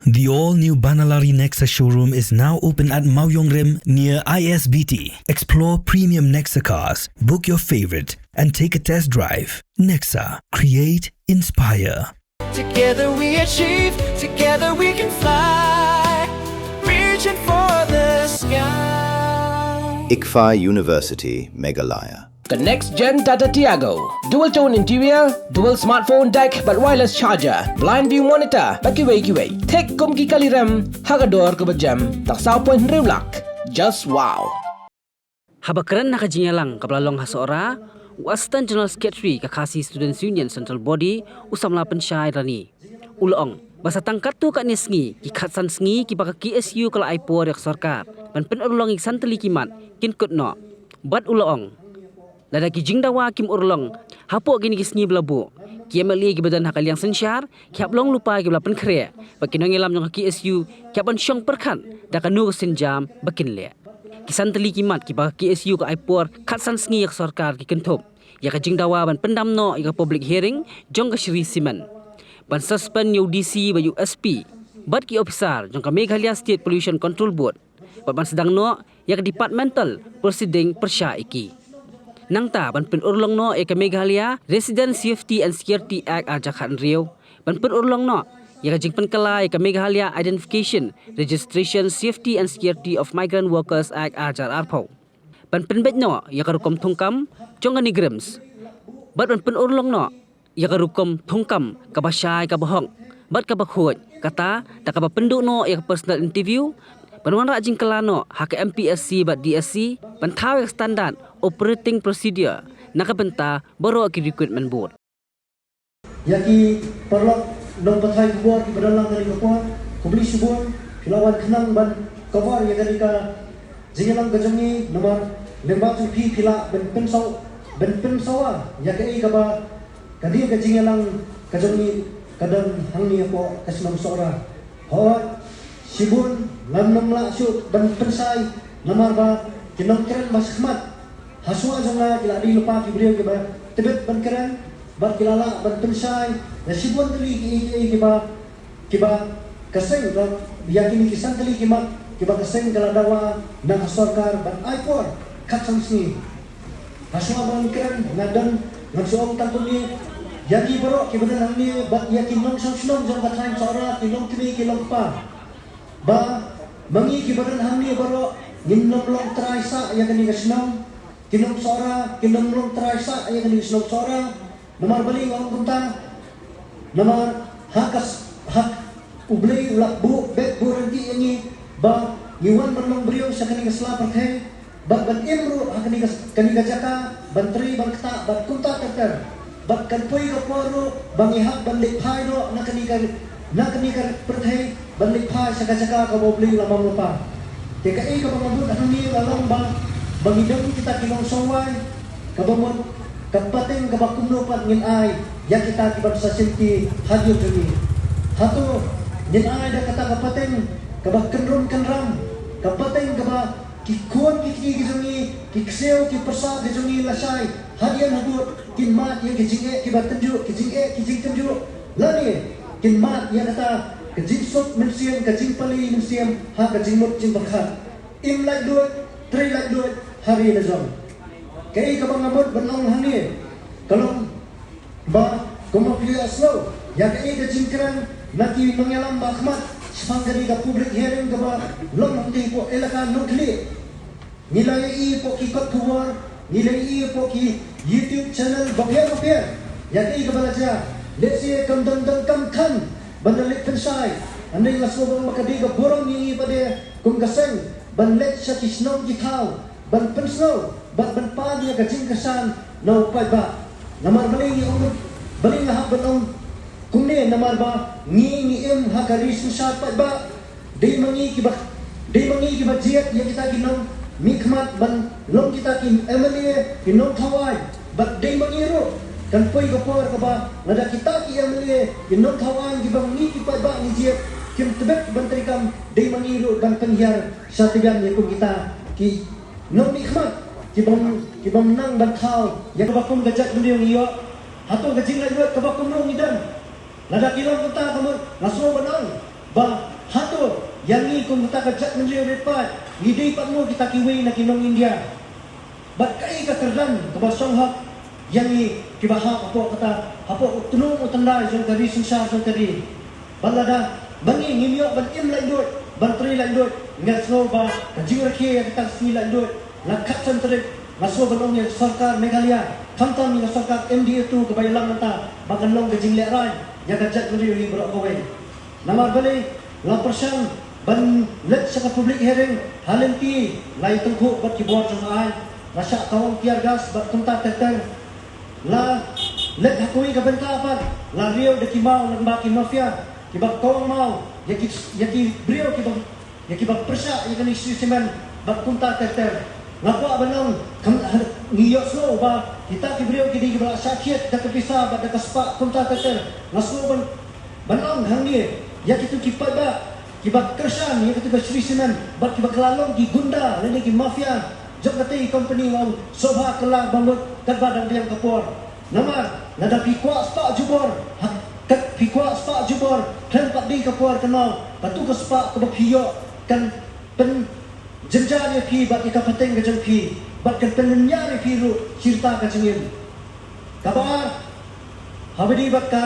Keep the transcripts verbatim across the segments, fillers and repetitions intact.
The all-new Banalari Nexa showroom is now open at Mawiongrim near I S B T. Explore premium Nexa cars, book your favorite, and take a test drive. Nexa, create, inspire. Together we achieve, together we can fly, reaching for the sky. ICFAI University, Meghalaya. Ka next gen Tata Tiago. Dual tone interior, dual smartphone deck bad wireless charger, blind view monitor bad kiwei kiwei. Thik kum ki kali rem ha ka dor kaba jem tang saw point hynriew lak. Just wow. Haba kren ha ka jingïalang kaba la long ha Sohra, u Assistant General Secretary ka Khasi Students Union Central Body, u samla Pynshai Rani, u la ong ba sa tang katto katne sngi, ki khatsan sngi kiba ka K S U ka la ai por ïa ka sorkar ban pynurlong ïa ki san tylli ki mat, kin kut noh. Bad u la ong, lada ki jingdawa kim urlong hapoh kine ki sngi ba la buh, ki M L A kiba don ha ka liang synshar ki hap long lypa kiba la pynkhreh, bad ki nongïalam jong ka K S U ki hap ban shong pyrkhat da kano ka sienjam ba kin leh. Ki san tylli ki mat kiba ka K S U ka ai por khatsan sngi ïa ka sorkar ki kynthup ïa ka jingdawa ban pyndam noh ïa ka public hearing jong ka Shree Cement, ban suspend ïa u D C bad ïa u S P bad ki ophisar jong ka Meghalaya State Pollution Control Board, bad ban sdang noh ïa ka departmental proceeding pyrshah ïa ki. Nangta ban pynurlong noh ïa ka Meghalaya Resident Safety and Security Act ar hajar khathynriew, ban pynurlong noh ïa ka jingpynkylla ïa ka Meghalaya Identification, Registration, Safety and Security of Migrant Workers Act ar hajar arphew, ban pynbeit noh ïa ka rukom thungkam jong ka NEIGRIHMS, bad ban pynurlong noh ïa ka rukom thungkam kaba shai, kaba hok bad kaba khuid, kata da kaba pynduh noh ïa ka personal interview, ban wanrah jingkylla noh ha ka M P S C bad D S C, ban thaw ïa ka standard operating procedure na ka bynta baroh ki recruitment board. Ïa ki paralok nongpathai khubor kiba don lang kane ka por, khublei shibun, phi la wan khnang ban cover ïa kane ka jingïalang ka jong ngi, namar lyngba jong phi phi lah ban pynsawa, ban pynsawa ïa kaei kaba ka dei ka jingïalang ka jong ngi ka don hangne hapoh ka shnong Sohra. Hooid, shibun ngam nym lah shuh ban pynshai, namar ba ki nongkren ba shakhmat ha shuwa jong nga ki la dei lypa ki briew kiba tbit ban kren bad ki la lah ban pynshai ïa shibun tylli kiei kiei kiba, kiba ka seng ka, ïa kine ki san tylli ki mat kiba ka seng ka la dawa na ka sorkar ban ai por khatsan sngi. Ha shuwa ban kren nga don, ngan shu ong tang kumne ïa ki baroh kiba don hangne bad ïa ki nongshong shnong jong ka thaiñ Sohra, ki longkmie ki longkpa, ba ma ngi kiba don hangne baroh ngin nym long trai sah ïa kane ka shnong. Ki nong Sohra kin nym long trai sah ïa kane ka shnong Sohra. Namar balei nga ong kumta? Namar ha ka s-, ha U Blei u la buh bad buh ryntih ïa ngi ba ngi wan ban long briew sha kane ka sla pyrthei, bad ban im ruh ha kane ka, kane ka jaka, ban trei, ban ktah, bad kumta ter ter. Bad kan poi ka por ruh ba ngi hap ban leit phai noh na kane ka, na kane ka pyrthei, ban leit phai sha ka jaka kaba U Blei u la bam lypa. Te kaei kaba nga bud hangne la long ba, ba ngi don kita ki nongshong wai, kaba mut ka pateng kaba kumno pat ngin ai ïa kita kiban sa shimti hadien jong ngi. Hato ngin ai da kata ka pateng kaba kynrum kynram, ka pateng kaba ki khun ki kti ki jong ngi, ki ksiew ki pyrsa ki jong ngi lashai hadien habud kin mad ïa ki jingeh kiba tynjuh, ki jingeh ki jingtynjuh, lane kin mad ïa kata ka jingsuk mynsiem, ka jingpali mynsiem ha ka jingmut jingpyrkhat. Im laitluid, trei laitluid ha ri la jong. Kaei kaba nga mut ban ong hangne ka long ba kumba phi ïohsngew ïa kaei ka jingkren na ki nongïalam ba khmat shaphang kane ka public hearing kaba long hangtei hapoh elaka Nongkhlieh. Ngi la ïohi hapoh ki kot khubor, ngi la ïohi hapoh ki YouTube channel bapher bapher ïa kaei kaba la jia. Lehse kam don donkam than ban da leit pynshai. Hynrei nga sngew ba ka dei ka burom ïa ngi pat de kum ka seng ban leit sha ki shnong ki thaw ban pynsngew bad ban pan ïa ka jingkyrshan na u paidbah. Namar balei ngi ong, balei nga hap ban ong kumne? Namar ba ngi, ngi im ha ka ri synshar paidbah. Dei ma ngi kiba, dei ma ngi kiba jied ïa kita ki nongmihkhmat ban long kita ki M L A, ki nongthaw aiñ. Bad dei ma ngi ruh kan poi ka por kaba lada kita ki M L A, ki nongthaw aiñ kiba ngi ki paidbah ngi jied kim tbit ban treikam, dei ma ngi ruh ban pynhiar sha tbian ïa kum kita ki nongmihkhmat kibym, kibym nang ban thaw ïa kaba kum ka jaitbynriew ngi ïoh. Hato ka jinglaitluid kaba kumno ngi don? Lada ki long kumta ka mut nga sngew ban ong ba Ïa ngi kum kita ka jaitbynriew rit paid, ngi dei pat mo kita kiwei na ki nong India. Bad kaei ka kyrdan kaba shong hok ïa ngi kiba hap hapoh kata, hapoh u tnum u tyndai jong ka ri synshar jong ka ri. Bad lada ma ngi ngim ïoh ban im laitluid, ban trei laitluid, nga sngew ba ka jingrakhe ïa kata ka sngi laitluid, la khatsan tarik, nga sngew ban ong ïa ka sorkar Meghalaya, khamtam ïa ka sorkar M D A two kaba ïalam mynta, ba kan long ka jinglehrain ïa ka jaitbynriew hi baroh kawei. Namar balei, la pyrshang ban leit sha ka public hearing ha lynti, la ïatyngkhuh bad ki bor jong ka aiñ, la shah kawang tear gas bad kumta ter ter. La leit ha kawei ka bynta pat, la riaw da ki maw lyngba ki mafia kiba kawang maw ïa ki, ïa ki briew kiba, ïa kiba pyrshah ïa kane ka shree cement bad kumta ter ter. Nga kwah ban ong, kam, ngi ïohsngew ba kita ki briew ki dei kiba la shah thied da ka pisa bad da ka spah kumta ter ter. Nga sngew ban, ban ong hangne ïa kito ki paidbah kiba kyrshan ïa kito ka shree cement bad kiba kylla long ki gunda lane ki mafia jong katei ka company, nga ong sngewbha kylla bamut katba dang biang ka por. Namar lada phi kwah spah jubor, ha, kat phi kwah spah jubor, khlem pat dei ka por kynmaw, kato ka spah kaba phi ïoh kan pynjynjar ïa phi bad ïa ka pateng ka jong phi, bad kan pynlynñiar ïa phi ruh shi rta ka jingim. Kaba ar, haba ïadei bad ka,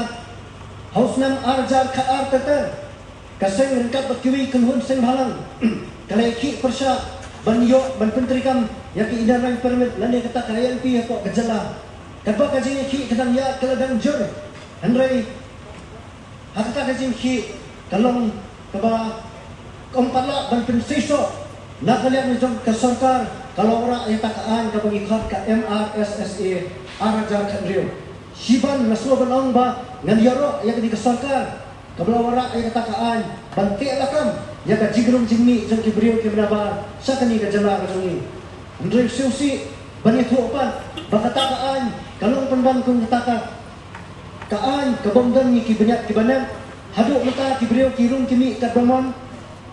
ha u snem ar hajar khatar ter ter, ka seng ryngkat bad kiwei ki kynhun seng bhalang ka la ïakhih pyrshah ban ïoh ban pyntreikam ïa ka Inner Line Permit lane kata ka I L P hapoh ka jylla. Katba ka jingïakhih ka dang ïaid ka la dang jur, hynrei ha kata ka jingïakhih ka long kaba ym pat lah ban pynseisoh na ka liang jong ka sorkar, ka la wanrah ïa kata ka aiñ kaba ngi khot ka M R S S A ar hajar khathynriew. Shiban nga sngew ban ong ba ngan ïaroh ïa kane ka sorkar kaba la wanrah ïa kata ka aiñ ban teh lakam ïa ka jingrung jingmih jong ki briew kiba nabar sha kane ka jylla ka jong ngi. Hynrei sngewsih ban ïathuh pat ba kata ka aiñ ka long pynban kum kata ka, ka aiñ ka bym don ïa ki bniat kiba nep. Haduh mynta ki briew ki rung ki mih katba mon.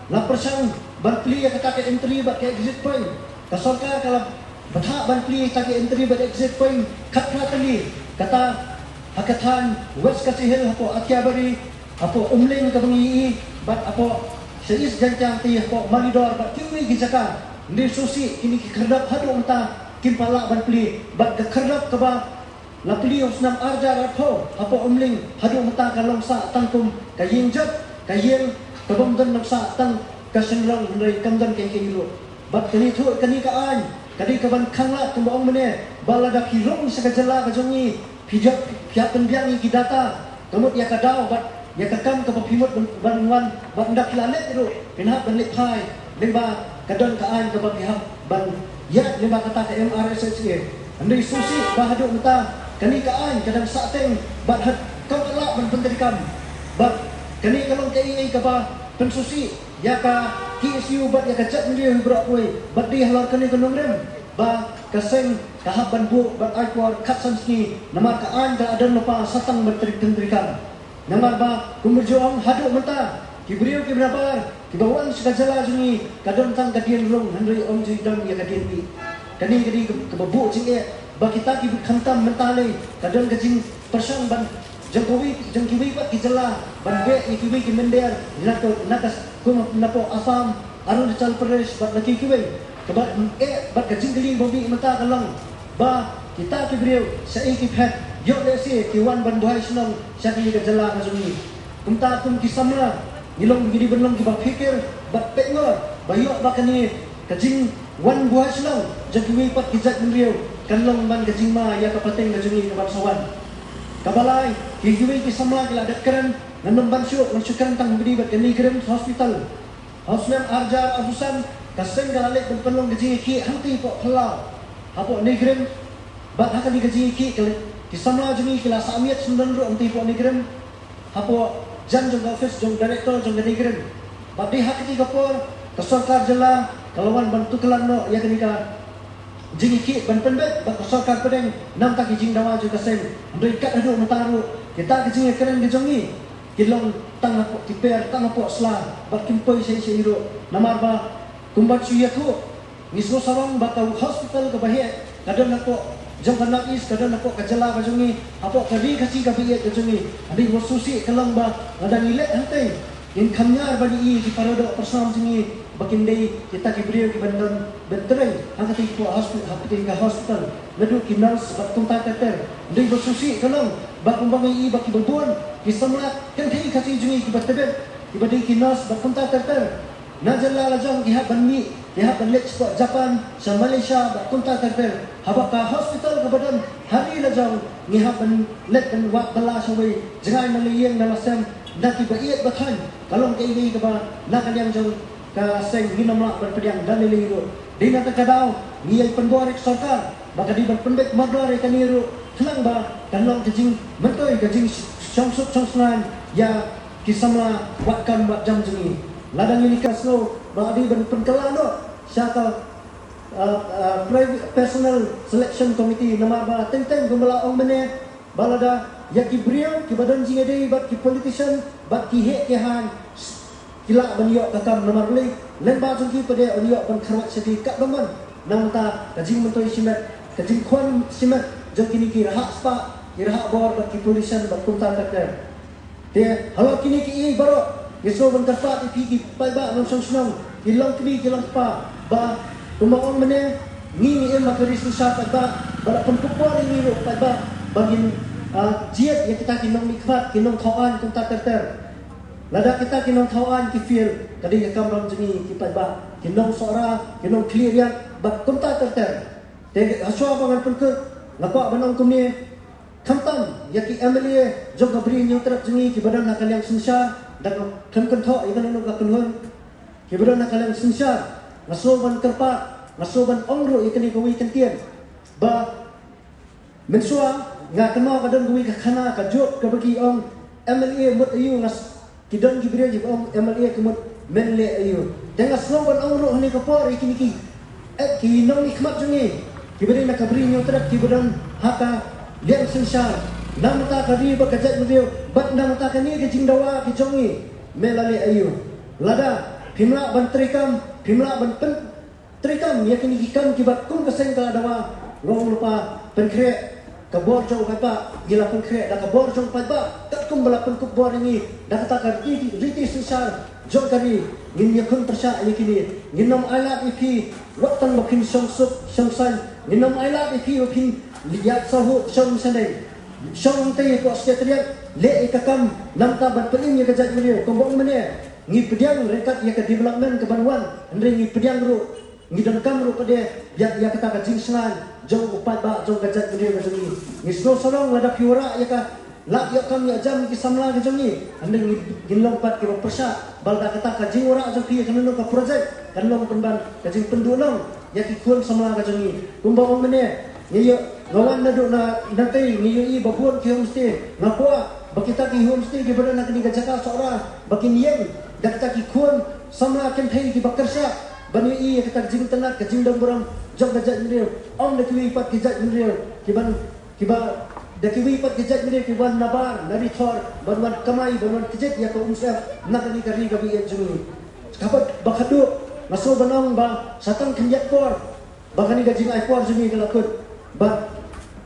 La pyrshang ban plie ïa kata ka entry bad ka exit point. Ka sorkar ka la bthah ban plie ïa kata ka entry bad exit point khatphra tylli, kata ha ka thaiñ West Khasi Hills hapoh Athiabari, hapoh Umling kaba ngi ïohi, bad hapoh sha East Jaintia Hills hapoh Malidor bad kiwei ki jaka. Hynrei sngewsih kine ki khyrdop haduh mynta kim pat lah ban plie, bad ka khyrdop kaba la plie u snem ar hajar arphew hapoh Umling haduh mynta ka long sah tang kum ka ïing jot, ka ïing ka bym don, long sah tang ka shynrang, hynrei kam don kaei kaei ruh. Bad kane, thuh, kane ka aiñ ka dei kaban khanglad kumba ong mynne ba lada phi rung sha ka jylla ka jong ngi, phi jot, phi hap pynbiang ïa ki data, ka mut ïa ka daw bad ïa ka kam kaba phi mut ban, ban wan, bad ynda phi la leit ruh phin hap ban leit phai lyngba ka don ka aiñ kaba phi hap ban ïaid lyngba kata ka M R S S A. Hynrei sngewsih ba haduh mynta kane ka aiñ ka dang sahteng bad ha, kam pat lah ban pyntreikam. Bad kane ka long kaei kaei kaba pynsngewsih ïa ka K S U bad ïa ka jaitbynriew baroh kawei, bad dei halor kane ka nongrim ba ka seng ka hap ban buh ban ai por khatsan sngi, namar ka aiñ ka la don lypa, sa tang ban pyntreikam. Namar ba kumba ju ong, haduh mynta ki briew kiba nabar kiba wan sha ka jylla jong ngi, ka don tang ka dien rung, hynrei ym ju don ïa ka dien mih. Kane ka dei kaba buh jingeh ba kita kiba, khamtam mynta lei, ka don ka jingpyrshang ban jong kiwei, jong kiwei pat ki jylla ban beh ïa kiwei ki mynder na ka, na ka, kum napoh Assam, Arunachal Pradesh bad na kiwei kiwei. Kaba, eh, bad ka jingkylli ba mih mynta ka long ba kita ki briew shaei ki phet, ïoh lehse ki wan ban buhai shnong sha kane ka jylla ka jong ngi. Kumta kum ki samla ngi long, ngi dei ban long kiba phikir bad peit ngor ba ïoh ba kane ka jingwan buhai shnong jong kiwei pat ki jaitbynriew kan long ban ka jingma ïa ka pateng ka jong ngi kaban sa wan. Kaba lai, ki, kiwei ki samla ki la dep kren, ngan ym ban shu, ngan shu kren tang ba dei bad ka NEIGRIHMS Hospital. Ha u snem ar hajar arphew san ka seng ka la leit ban pynlong ka jingïakhih hangtei hapoh Phyllaw, hapoh NEIGRIHMS. Bad ha kane ka jingïakhih ka la, ki samla jong ngi ki la sah miet syndon ruh hangtei hapoh NEIGRIHMS, hapoh jan jong ka office jong director jong ka NEIGRIHMS. Bad dei ha kane ka por ka sorkar jylla ka la wan ban tuklar noh ïa kane ka jingïakhih ban pynbeit bad ka sorkar pdeng na ka bynta ki jingdawa jong ka seng. Hynrei kat haduh mynta ruh kita ki jingïakren ki jong ngi ki long tang hapoh, ki per tang hapoh sla bad kim poi shaei shaei ruh. Namar ba kumba shu ïathuh, ngi sngewsarong ba ka hospital kaba heh ka don hapoh jong ka North East, ka don hapoh ka jylla ka jong ngi, hapoh ka ri Khasi kaba ïeit ka jong ngi. Hynrei kaba sngewsih ka long ba lada ngi leit hangtei Ngin kham ñiar ban ïohi ki paradoh pyrshah jong ngi ba kin dei kita ki briew ki ban don ban trei ha kata ka hospital, ha kata ka hospital. Naduh ki nurse bad kumta ter ter. Dei ba sngewsih ka long ba kumba ngi ïohi ba ki babun ki samla kynthei Khasi jong ngi ki ba tbit, ki ba dei ki nurse bad kumta ter ter, na jylla la jong ki hap ban mih, ki hap ban leit sha Japan, sha Malaysia bad kumta ter ter. Haba ka hospital ka ba don ha ri la jong ngi hap ban leit ban wad bylla shawei, jngai na la ïing na la sem, na ki ba ïeit ba thaiñ. Ka long kaei kaei kaba na ka liang jong ka seng ngin ym lah ban pdiang da lei lei ruh. Dei na kata ka daw ngi ïai pynbor ïa ka sorkar ba ka dei ban pynbeit mardor ïa kane ruh, khnang ba kan long ka jingmyntoi, ka jingshong suk shong sngewsih ïa ki samla wad kam wad jam jong ngi. Lada ngin ïa ka sngew ba dei ban pynkylla noh sha ka, uh, uh, private personal selection committee, namar ba teng teng kumba la ong mynne ba lada ïa ki briew ki ba don jingïadei bad ki politician bad ki heh ki haiñ ki lah ban ïoh ka kam, namar balei lem ba jong ki pat de yn ïoh ban kharwat sha ki kat bymman. Nangta ka jingmyntoi shimet, ka jingkhwan shimet jong kine ki rhah spah, ki rhah bor bad ki politician bad kumta ter ter. Te halor kine kiei baroh ngi sngewbha ban kyrpad ïa phi ki paidbah nongshong shnong, ki longkmie ki longkpa, ba kumba ong mynne, ngi ngi im ha ka ri synshar paidbah, ba la pynkup bor ïa ngi ruh paidbah ba ngin, ah, jied ïa kita ki nongmihkhmat, ki nongthaw aiñ kumta ter ter. Lada kita ki nongthaw aiñ ki fail, ka dei ka kamram jong ngi ki paidbah, ki nongsohra, ki nongkhlieh riat bad kumta ter ter. Te hashwa ba ngan pynkut, nga kwah ban ong kumne, khamtam ïa ki M L A jong ka Bri Hynñiewtrep jong ngi ki ba don ha ka liang synshar, da ka khlem kynthoh ïa kano kano ka kynhun, ki ba don ha ka liang synshar, nga sngewbha ban kyrpad, nga sngewbha ban ong ruh ïa kane kawei ka ktien, ba mynshuwa nga kynmaw ka don kawei ka khana ka jok kaba ki ong, M L A mut aïu, nga s- Ki don ki briew ki ba ong M L A ka mut men leh aïu. Te nga sngew ban ong ruh ha kane ka por ïa kine ki, eh, ki nongmihkhmat jong ngi, ki ba dei na ka Bri Hynñiewtrep, ki ba don ha ka liang synshar, na ka bynta ka ri bad ka jaitbynriew bad na ka bynta kane ka jingdawa ka jong ngi, me la leh aïu. Lada phim lah ban treikam, phim lah ban pyn treikam ïa kine ki kam ki ba kum ka seng ka la dawa, nga ong lypa, pynkhreh ka bor jong u paidbah, ngi la pynkhreh da ka bor jong u paidbah katkum ba la pynkup bor ïa ngi da kata ka riti, riti synshar jong ka ri. Ngin ïakhun pyrshah ïa kine, ngin ym ailad ïa phi wat tang ba phin shong suk shong saiñ, ngin ym ailad ïa phi ba phin ïaid sahuh shong shaneng, shong hangtei hapoh Secretariat, leh ïa ka kam na ka bynta ban pynïeng ïa ka jaitbynriew. Kumba ong mynne, ngi pdiang ryngkat ïa ka development ka ban wan, hynrei ngi pdiang ruh, ngi donkam ruh pat de ïa, ïa kata ka jingsngewsih jong u paidbah jong ka jaitbynriew ka jong ngi. Ngi sngewsarong lada phi wanrah ïa ka lad ïoh kam ïoh jam ki samla ka jong ngi, hynrei ngi, ngin long pat ki ba pyrshah ba lada kata ka jingwanrah jong phi ïa kano kano ka project kan long pynban ka jingpynduhnong ïa ki khun samla ka jong ngi. Kumba ong mynne, ngi ïoh, nga wan naduh na, na tei, ngi ïohi ba bun ki homestay, nga kwah ba kita ki homestay ki ba don ha kane ka jaka Sohra ba kin ïeng da kita ki khun samla kynthei ki ba kyrshan ban ïohi ïa kata ka jingtynnat, ka jingdon burom jong ka jaitbynriew. Ym da kiwei pat ki jaitbynriew ki ban, ki ba, da kiwei pat ki jaitbynriew ki wan nabar na Ri Thor ban wan kamai, ban wan kjit ïa ka umsyep na kane ka ri kaba ïeit jong ngi. Kaba, ba khadduh, nga sngewbha ban ong ba sa tang khyndiat por ba kane ka jingai por jong ngi ka la kut. Bad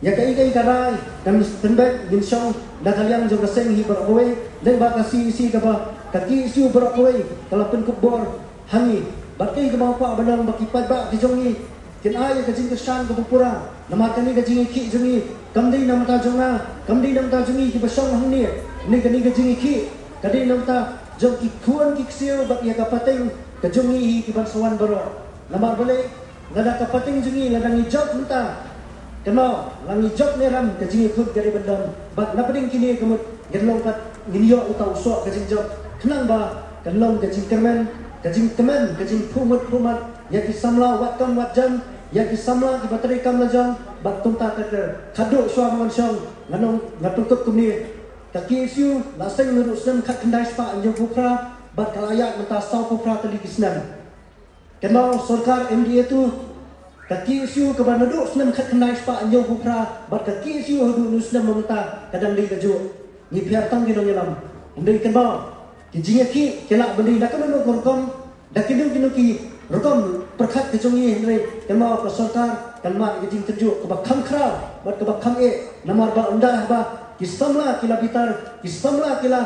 ïa kaei kaei ka rai kan pynbeit ngin shong da ka liang jong ka seng hi baroh kawei, lane ba ka C E C kaba, ka K S U baroh kawei ka la pynkup bor ha ngi. Bad kaei kaba nga kwah ban ong ba ki paidbah ki jong ngi kin ai ïa ka jingkyrshan kaba pura, namar kane ka jingïakhih jong ngi kam dei na ka bynta jong nga, kam dei na ka bynta jong ngi ki ba shong hangne. Kane, kane ka jingïakhih ka dei na ka bynta jong ki khun ki ksiew bad ïa ka pateng ka jong ngi hi ki ban sa wan baroh. Namar balei? Lada ka pateng jong ngi, lada ngi jop mynta, kynmaw, la ngi jop ne ram, ka jingïakhun ka dei ban don. Bad na pdeng kine ka mut ngan long pat ngin ïoh uta u soh ka jingjop, khnang ba kan long ka jingkyrmen, ka jingkmen, ka jingphuhmut phuhmat ïa ki samla wad kam wad jam, ïa ki samla ki ba treikam lajong bad kumta ter ter. Khadduh shuwa ba ngan shong, ngan ong, ngan pynkut kumne. Ka K S U la seng naduh snem khatkhyndai spah hynñiewphew phra bad ka la ïaid mynta sawphew phra tylli ki snem. Kynmaw, sorkar M D A two, ka K S U kaba naduh snem khatkhyndai spah hynñiewphew phra bad ka K S U haduh une u snem mynta ka dang dei kajuh. Ngi pher tang ki nongïalam. Hynrei kynmaw, ki jingïakhih ki lah ban dei da kano kano ka rukom, da kino kino ki rukom pyrkhat ka jong ngi, hynrei kynmaw, ka sorkar kan mad ka jingtynjuh kaba kham khraw bad kaba kham eh, namar ba ynda haba ki samla ki la bitar, ki samla ki la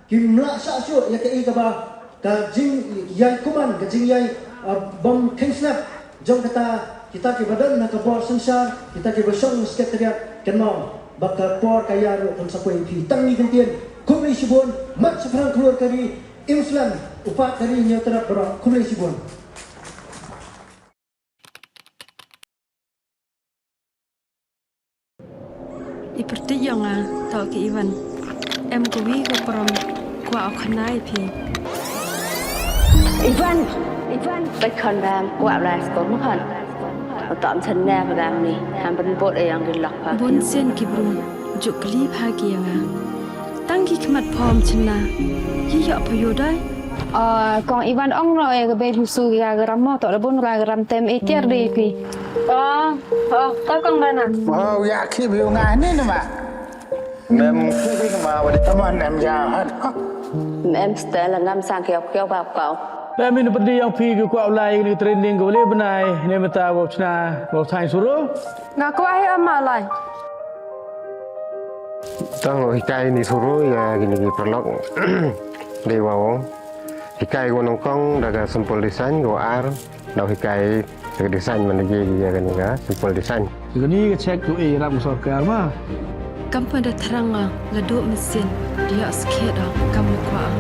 Kim lah shah shuh ïa kaei kaba ka jingïai kuman, ka jingïai, uh, bym kheiñ snap jong kata, kita kiba don ha ka bor synshar, kita kiba shong ha Secretariat, kynmaw ba ka por ka ïa ruh kan sa poi ïa phi. Tang kine ki kyntien, khublei shibun, mat shaphrang khlur ka ri, im slem u paid ka ri Hynñiewtrep baroh, khublei shibun. I pyrthei ïa nga, to ki Ivan. Em kawi ka prom, kwah u khana ïa phi. Ivan! Ivan! Bai khon bam, kwah lai skor mu khon. Tom sen ne ka dang ni, ham ben bot ayang di lok pa. Bun sien ki bru, juk kli pha ki ïa nga. Tang ki khmat phom chynna, ki ïoh pha ïoh dai. Ah, kong Ivan ong no e ka bei musu ki ga ram mo to da bun ga ram tem e tiar de pi. Oh, oh, to kong Rana. Oh, ya ki bi nga ni na ma. Mem ki bi ma wa di. Tama nem ya hat. Mem stel ngam sang kiau kiau ba kau. Mem in pedi yang pi ki kwah lai ni training ko le benai ne meta wa chna wa sai suru. Nga kwah ai ama lai. Tang hikai ni suru ya kini ki paralok. Dei wa ong. Hikai ko nongkong da ka simple design ko ar. Dau hikai da ka design man da ye ya kani ka simple design. Kani ka check tu e rap sorkar ma. Kam pynda thrang nga la duk mesin dia skhet kam kwah.